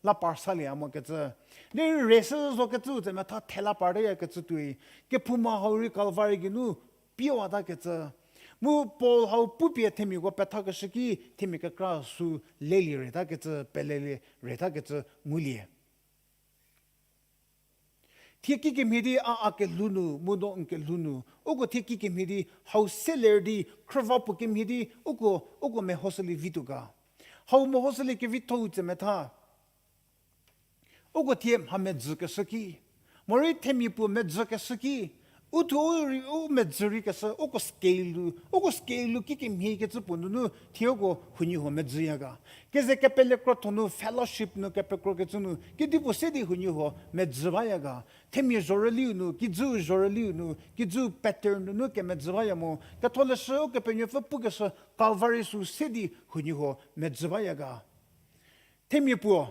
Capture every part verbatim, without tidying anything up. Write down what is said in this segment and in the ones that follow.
la par salie mo kecü. Derei rei sü zo kecü tse metha thela par teya kecü tuoi. Kephouma hau rei Calvary geinu pie wata kecü. Mu Paul hau pupie themiako petha keshü ki, themia kekra sü lelie reta kecü, pelelie reta kecü ngulie. Thie kikemhie di a, a kelhou nu, mu no n kelhou nu, uko thie kikemhie di hau se ler di, khrüva puo kemhie di, uko, uko mehoshülie vituo ga. Hau mehoshülie kevitho-u tse metha. Uko thie mha medzü keshü ki, morei themia puo medzü keshü ki, u thuo u rei, u medzü rei keshü, uko scale lu, uko scale lu kikemhie kecü puo nunu, thie uko huoniehuo medzüya ga. Keze kepele krotho nu, fellowship nu, kepekro kecü nu, kedipuo se di huoniehuo medzü baya ga. Themia zhorüliu nu, kijüu zhorüliu nu, kijüu pattern nunu kemedzü baya mo. Ketholeshü Ukepenuopfü pukeshü Calvary sü se di huoniehuo medzü baya ga. Themia puo,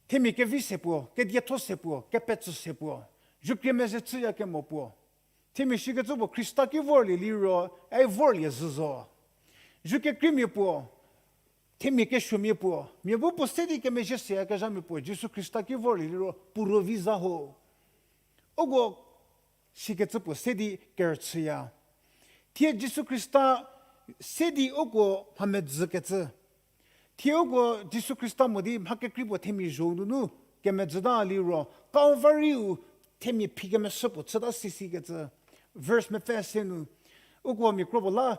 themia kevi se puo, kedietho se puo, kepetsü se puo, zhukrie meze chüya kemo puo. Themia shikecü puo Khrista ki vorlie liro, ei vorlie zhü zo. Zhukekreimia puo, themia kesuomia puo, mia bu puo se di kemezhie seyakezhamia puo, Jisu Khrista ki vorlie liro, puo ro vi za ho. Uko shikecü puo se di kerüchüya. Thie Jisu Khrista se di uko mha medzü kecü. Thie uko Jisu Khrista mo di mha kekrei puo themia zho-u nunu kemedzüta liro, Calvary-u themia phi kemeshü puo chüta sisi kecü. Verse mepfü se nu, uko mia kro puo la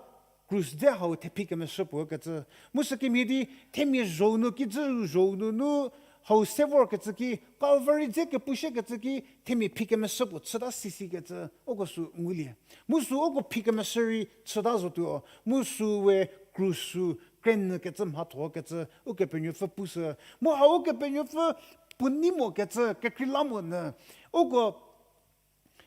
krus dze hau thephi kemeshü puo kecü. Mu sükemhie di themia zho-u nu, kijüu zho-u nunu hau se vorkecü ki, Calvary dze kepushie kecü ki, themia phi kemeshü puo chüta sisi kecü, uko sü ngulie. Mu sü uko phi kemeshü rei chüta zotuo, mu sü we krus sü krenyü kecü mhatho kecü, Ukepenuopfü pushü. Mu hau Ukepenuopfü puo nei mo kecü, kekreilamonyü, uko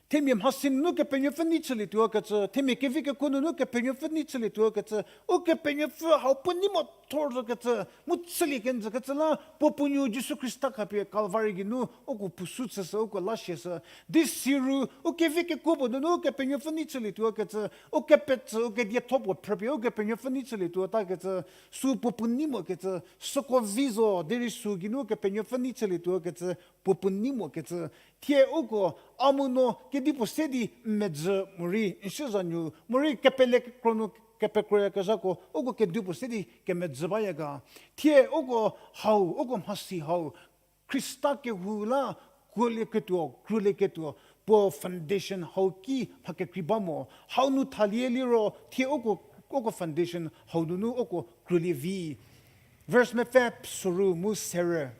themia mhasi nunu Kepenuopfü nei chülietuo kecü, themia kevi kekuo nunu Kepenuopfü nei chülietuo kecü, Ukepenuopfü hau puo nei mo thor zo kecü, mu chülie kenjü kecü la, puo puo nuo Jisu Khrista khapie Calvary geinu, uko pusu chüshü, uko la siashü. Di siru, u kevi kekuo puo nunu Kepenuopfü nei chülietuo kecü, u kepetsü, u kedietho puo phrüpie, Ukepenuopfü nei chülietuo ta kecü, sü puo puo nei mo kecü, süko vi zo, derei sü geinu Kepenuopfü nei chülietuo kecü, puo puo nei mo kecü, thie uko, a mu no, kedipuo se di n medzü morei, n siezanu, morei kepele kekro nu kepekroyakezhako, uko kedipuo se di kemedzü baya ga. Thie uko hau, uko mhasi hau, Khrista kehou la, kuolieketuo, krulieketuo, puo foundation hau ki mha kekrei ba mo, hau nu thalie liro, thie uko, uko foundation hau nunu uko krulie vi. Verse mepfü soru mu serü.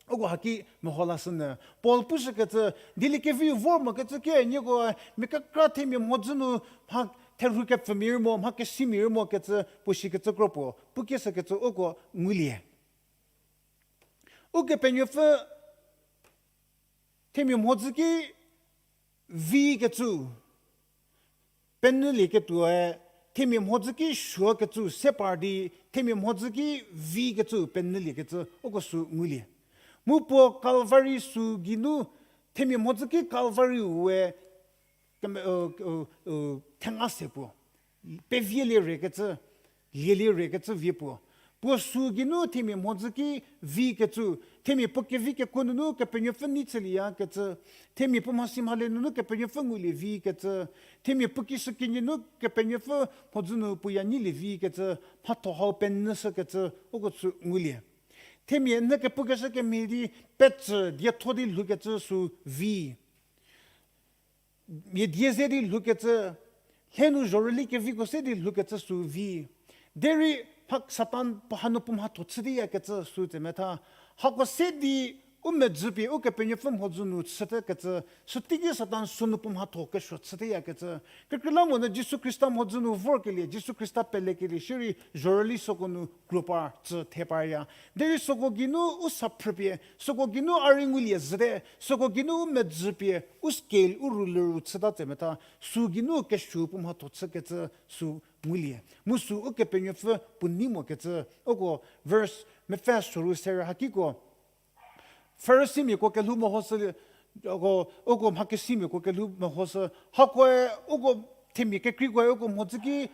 Uko haki meho lashünyü. Paul pushükecü, dieliekeviu vor mokecü ki, nieko, mia kekra themia mhodzü nu, mha therhu kepfümia rei mo, mha kesimia rei mo kecü, puo shikecü kro puo, puo kieshükecü uko ngulie. Ukepenuopfü themia mhodzü ki vi kecü, penyülieketuoe, themia mhodzü ki suokecü, se par di, themia mhodzü ki vi kecü, penyüliekecü, uko sü ngulie. Mu puo Calvary sü geinu, themia mhodzü ki Calvary-u we, keme-, uh, uh, uh, thenga se puo, pevielie rekecü, lielie rekecü vie puo. Puo sü geinu themia mhodzü ki vikecü, themia puo kevi kekuo nunu Kepenuopfü nei chülieyakecü, themia puo mhasi mhale nunu Kepenuopfü ngulie vikecü, themia puo kishükinyi nu Kepenuopfü mhodzü nu puo ya nyilie vikecü, mhatho hau penyüshükecü, uko sü ngulie. Themia nyü kepukeshü kemhie di petsü dietho di lhoukecü sü vi. Mia die ze di lhoukecü, lhenu zhorüli keviko se di lhoukecü sü vi. Derei mha Satan puo hanu puo mhatho chüteyakecü sü tsemetha. Hako se di u medzü pie Ukepenuopfü mhodzü nu chütekecü, süteiki Satan sünu puo mhatho kesuo chüteyakecü. Kekreilamonyü Jisu Khrista mhodzü nu vorkelie, Jisu Khrista pelekelie shierei zhorüli süko nu krupa tsü theparya. Derei süko geinu u saphrüpie, süko geinu a rei ngulie zhüte, süko geinu u medzü pie, u scale, u ruler-u chüta tsemetha, sü geinu kesuo puo mhatho chükecü sü ngulie. Mu sü Ukepenuopfü puo nei mokecü, uko verse mepfü soru serü hakiko. Farisimiako kelhou mehoshü, uko, uko mhakesimiako kelhou mehoshü, hakoe uko themia kekreikoe uko mhodzü ki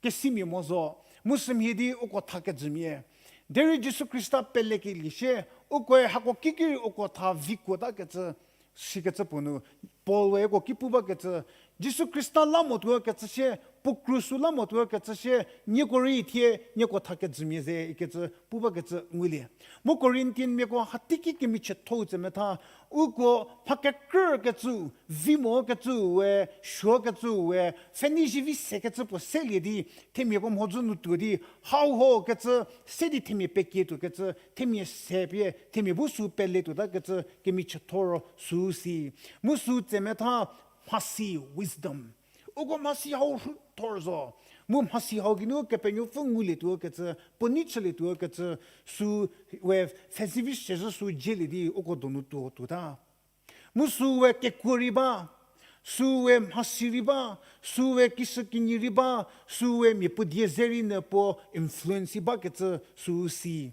kesimia mo zo, mu sümhie di uko thakejümia. Derei Jisu Khrista pelekelie shie, ukoe hako kikirei uko tha vikuotakecü, sikecü puo nu, Paul-e uko ki pu bakecü, Jisu Khrista la mo tuokecü shie, puo krus-u la mo tuokecü shie, nieko rei thie, nieko thakejümia ze ikecü pu bakecü ngulie. Mu Corinthian miako hatei ki kemichiethou tse metha, uko mha kekrükecü, vi mokecü we, suokecü we, pfhenei zivi sekecü puo selie di, themiako mhodzü nu tuo di, hau hokecü, se di themia pekie tuokecü, themia se pie, themia bu sü pele tuotakecü, kemichiethou ro sü si. Mu sü tse metha, mhasi wisdom. Uko mhasi hau rhuthor zo. Mu mhasi hau geinu Kepenuopfü ngulie tuokecü, puo nei chülie tuokecü, sü we pfhenei zivi sezhü sü jielie di uko donu tuo tuota. Mu sü we kekuo rei ba, sü we mhasi rei ba, sü we kishükinyi rei ba, sü we mia puo die ze rei nyü puo influence bakecü sü si.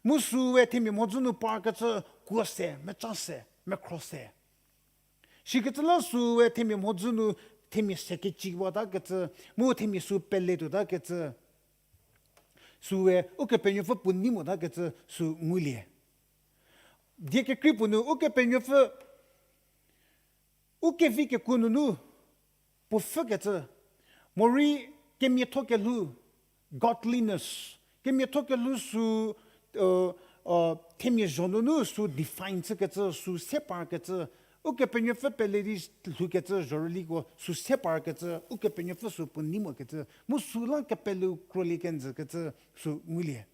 Mu sü we themia mhodzü nu parkecü kuo se, meca se, mekhro se. Sikecü la sü we themia mhodzü nu themia se keciwatakecü, mu themia sü pele tuotakecü. Sü we Ukepenuopfü puo nei motakecü sü ngulie. Die kekrei puo nu Ukepenuopfü u kevi kekuo nunu puo pfhükecü, morei kemiatho kelhou, godliness, kemiatho kelhou sü, themia zho nunu sü define chükecü, sü se parkecü, Ukepenuopfü pele di lhoukecü zhorüliko sü se parkecü, Ukepenuopfü sü puo nei mokecü, mu sü la kepeleu krolie kenjükecü sü ngulie.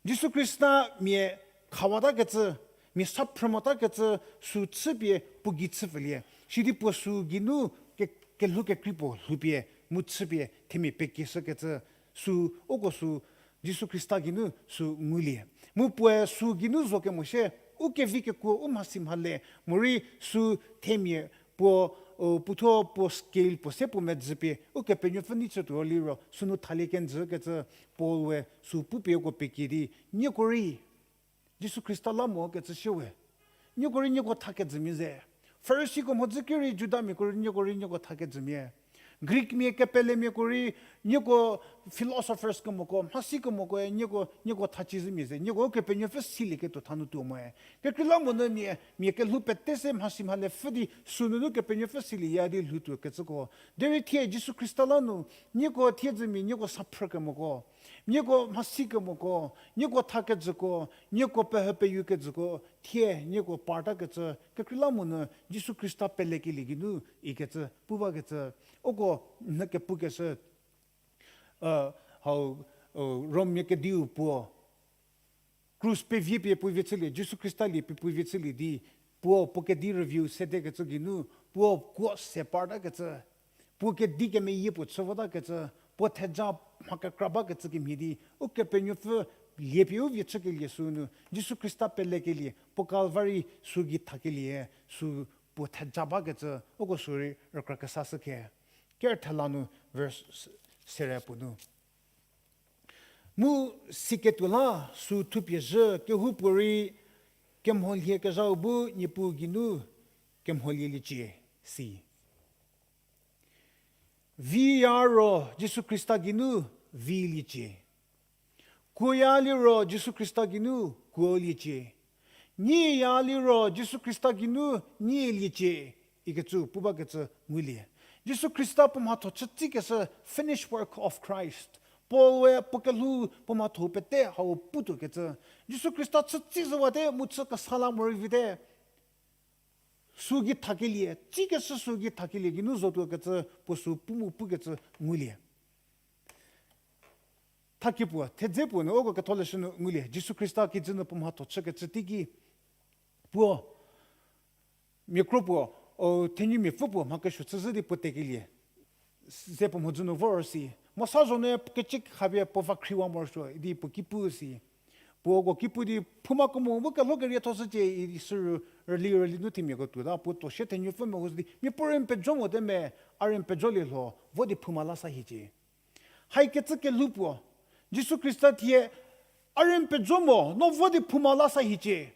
Jisu Khrista mia khawatakecü, mia sa phrümotakecü sü chüpie puo gei chüpfülie. Sidi puo sü geinu ke-, kelhou kekrei puo lhoupie, mu chüpie themia pekieshükecü sü, uko sü Jisu Khrista geinu sü ngulie. Mu puoe sü geinu zo kemo shie, u kevi kekuo, u mhasi mhale, morei sü themia puo, puothuo puo scale puo se puo medzüpie, Ukepenuopfü nei chütuo liro, sünu thalie kenjükecü Paul we sü pupie uko pekie di, nieko rei Jisu Khrista la mokecü shie we. Nieko rei nieko thakejümia ze. Farisiko mhodzü ki rei Judamiako rei nieko rei nieko thakejümia. Greekmia kepelemiako rei nieko philosophers kemoko, mhasi kemokoe nieko, nieko thachizümia ze. Nieko Ukepenuopfü silieketuo thanu tuo moe. Kekreilamonyü mia, mia kelhou pete se mhasi mhale pfhü di sünunu Kepenuopfü silieya di lhoutuokecüko. Derei thie Jisu Khrista la nu, nieko thiedzümia, nieko sa phrükemoko, nieko mhasi kemoko, nieko thakejüko, nieko pehü peyukejüko, thie nieko partakecü, kekreilamonyü Jisu Khrista pelekelie geinu ikecü pu bakecü, uko nyü kepukeshü, hau, Rommia kediu puo krus peviepie puo vie chülie, Jisu Khrista lie pie puo vie chülie di, puo, puo kedi rüviu sedekecü geinu, puo kuo se partakecü, puo kedi kemeyie puo chü votakecü, puo theja mha kekra bakecü kemhie di, Ukepenuopfü liepie u vie chükelie sünu, Jisu Khrista pelekelie, puo Calvary sü gei thakelie, sü puo theja bakecü, uko sü rei rükra kesashü khe. Ker thela nu verse sere puo nu. Mu siketuo la sü thupie zhü kehoupuorei kemholie kezhau bu Niepuu geinu kemholieliecie si. Viya ro Jisu Khrista geinu viliecie. Kuoya liro Jisu Khrista geinu kuoliecie. Nyiya liro Jisu Khrista geinu nyieliecie. Ikecü pu bakecü ngulie. Jisu Khrista puo mhatho chütsikeshü finished work of Christ. Paul we puo kelhou puo mhatho pete hau putuokecü. Jisu Khrista chütsi züwate mu chü kesa la morei vite. Sü gei thakelie, tsikeshü sü gei thakelie geinu zotuokecü puo sü pu mu pukecü ngulie. Thakie puo, thedze puo nu uko ketholeshü nu ngulie, Jisu Khrista kijü nu puo mhatho chükecü teiki puo, mia kro puo, o, thenumiapfü puo mha kesuo chüzhü di puo tekelie ze puo mhodzü nu vor si. Mosa zho nu kecie khapie puo va khriwa morosuo idi puo ki pu si. Puo uko ki pu di phouma kemo bu kelho kerietho shücie idi sü rüli rüli nu themiako tuota, puo tuo sie thenupfü meho si di, mia puo rei n pejo mote me, a rei n pejolie lho, vo di phouma la sa hiecie. Haikecü kelhou puo, Jisu Khrista thie, a rei n pejo mo, no vo di phouma la sa hiecie.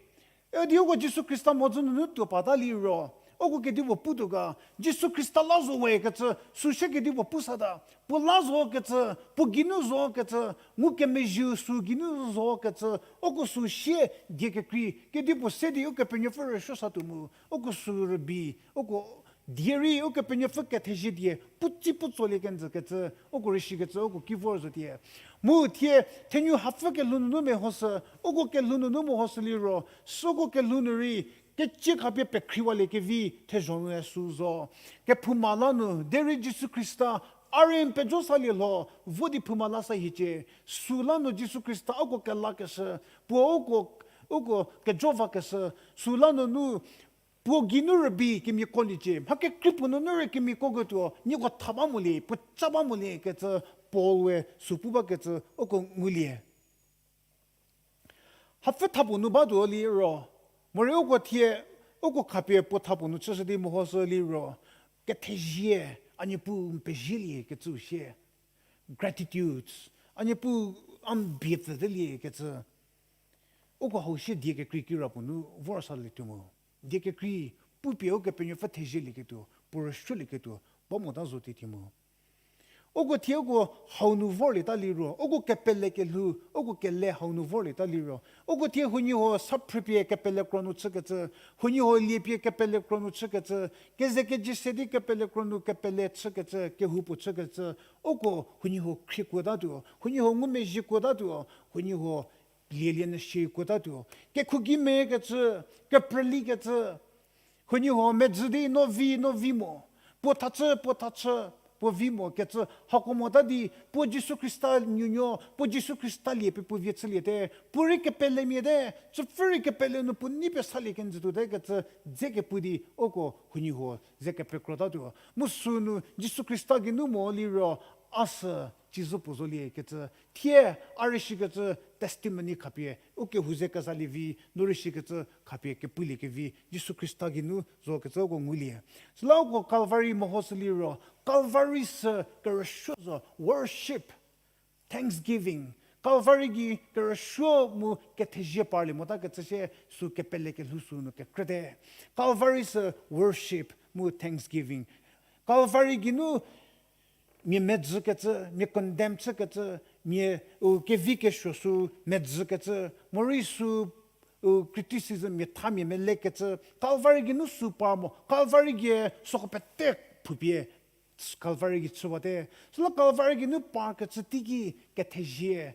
Idi uko Jisu Khrista mhodzü nunu tuo pata liro, Uko kedipuo putuo ga, Jisu Khrista la zo we kecü, süsie kedipuo pu sata. Puo la zo kecü, puo geinu zo kecü, ngukemezhieu sü geinu zo kecü, uko süsie die kekrei, kedipuo se di Ukepenuopfü rüsuo satuo mu, uko sü rübei, uko die rei Ukepenuopfü kethezie die, puotsi puo tsolie kenjü kecü, uko rüshikecü, uko ki vor zo tie. Mu thie, thenyu hapfü kelhou nunu mehoshü, uko kelhou nunu mehoshü liro, süko kelhou nu rei, kecie khapie pekhriwalie kevi thezho nu sü zo. Kephouma la nu, derei Jisu Khrista, a rei n pejo salie lho, vo di phouma la sa hiecie. Sü la nu Jisu Khrista uko kelakeshü, puo uko, uko kejo vakeshü, sü la nunu, puo geinu rübei kemiako liecie. Mha kekrei puo nunu rei kemiakoketuo, nieko tha ba molie, puo ca ba molie kecü, Paul we sü pu bakecü, uko ngulie. Hapfü thapuo nu batuo liro, morei uko thie, uko khapie puo thapuo nu chüshü di mehoshü liro, kethezie, a Niepuu n pezielie kecü sie. Gratitudes, a Niepuu a n bie pfütelie kecü. Uko hau sie die kekrei kirapuo nu vor salietuo mu. Die kekrei, pupie Ukepenuopfü thezielieketuo, puo rüsuolieketuo, ba mota zo tietie mu. Uko thie uko hau nu vorlieta liro, uko kepele kelhou, uko kele hau nu vorlieta liro. Uko thie huoniehuo sa phrüpie kepele kro nu chükecü, huoniehuo liepie kepele kro nu chükecü, keze kejise di kepele kro nu kepele chükecü, kehoupuo chükecü, uko huoniehuo khriekuotatuo, huoniehuo ngumezhiekuotatuo, huoniehuo lielie nyü shikuotatuo. Kekhougimekecü, keprülikecü, huoniehuo medzü di no vi, no vi mo. Puo thachü, puo thachü, puo vi mo kecü hako mota di, puo Jisu Khrista nuonuo, puo Jisu Khrista lie pie puo vie chüliete, puo rei kepelemia te, chüpfü rei kepele nu puo nei pie salie kenjütuote kecü dze kepu di uko huoniehuo ze kepekrotatuo. Mu sünu Jisu Khrista geinu mo liro, a sü, cizü puo zolie kecü, thie a rei shikecü testimony khapie, u kehou ze kezalie vi, no rei shikecü khapie kepulie kevi, Jisu Khrista geinu zo kecü uko ngulie. Süla uko Calvary mehoshü liro, Calvary sü kerüsuo zo, worship, thanksgiving. Calvary gei kerüsuo mu kethezie parlie mota kecü sie sü kepele kelhou sünu kekrüte. Calvary sü worship mu thanksgiving. Calvary geinu mia medzükecü, mia condemn chükecü, mia u kevi kesuo sü medzükecü, morei sü u criticism mia thamia melekecü, Calvary geinu sü par mo, Calvary gei süko pete phupie, Calvary gei chüwate. Süla Calvary geinu parkecü teiki kethezie,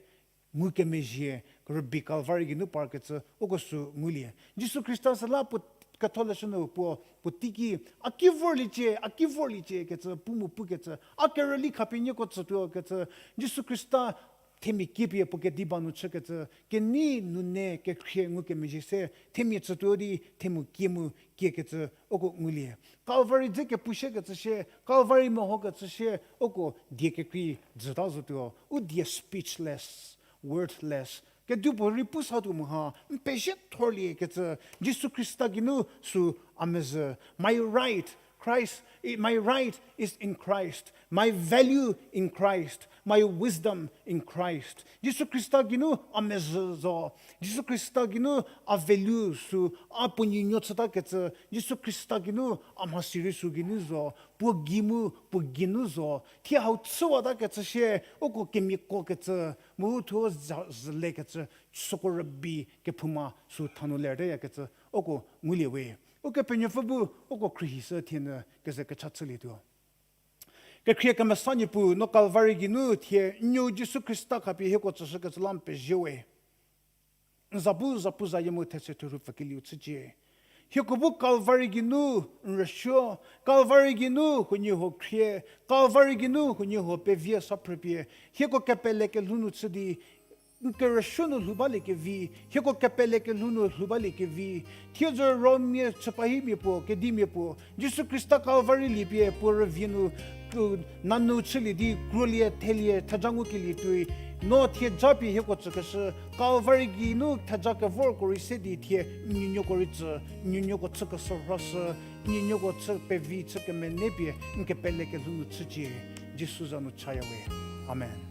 ngukemezhie, rübei Calvary geinu parkecü uko sü ngulie. Jisu Khrista süla puo ketholeshü nu puo, puo teiki, a ki vorliecie, a ki vorliecie kecü, pu mu pukecü, a kerüli khapie nieko tsütuo kecü, Jisu Khrista themia kiepie puo kediba nu chükecü, kenei nune kekhrie ngukemezhie se, themia tsütuo di, themu kie mu kiekecü uko ngulie. Calvary dze kepushekecü sie, Calvary mehokecü sie, uko die kekrei jüta zotuo, u die speechless, wordless. Kedipuo rei pu satuo mu ha, n pezie thorlie kecü, Jisu Khrista geinu sü a mezhü. My right, Christ, my right is in Christ. My value in Christ. My wisdom in Christ. Jisu Khrista geinu a mezhü zo. Jisu Khrista geinu a value sü, a puo nuonuo chütakecü. Jisu Khrista geinu a mhasi rei sü geinu zo. Puo gei mu, puo geinu zo. Thie hau chüwatakecü sie, uko kemiakokecü, mu thuo za-, zhülekecü, süko rübei kephouma sü thanu lerte yakecü, uko ngulie we. Ukepenuopfü bu, uko khrihi sü thie nu keze kecha chülietuo. Kekhrie kemesa Niepuu, no Calvary geinu thie n nuo Jisu Khrista khapie hieko tsüshükecü la n pezie we. N za bu zapuzayie mu thetse thurhu pfükelieu chücie. Hieko bu Calvary geinu n rüsuo, Calvary geinu huoniehuo khrie, Calvary geinu huoniehuo pevie sa phrüpie, hieko kepele kelhou nu chü di, n kerüsuo nu lhou baliekevi, hieko kepele kelhou nu lhou baliekevi, thiedzü romia chüpahimia puo, kedimia puo, Jisu Khrista Calvary liepie puo rüvie nu, u, nanyü chülie di, kruolie, thelie, theja ngukelie tuoi, no thie japie hieko tsükeshü, Calvary geinu theja kevorko rei se di thie, n nuonuoko rei tsü, n nuonuoko chü kesorhoshü, n nuonuoko chü pevi chü kemenei pie, n kepele kelhou nu chücie, Jisu za nu chaya we. Amen.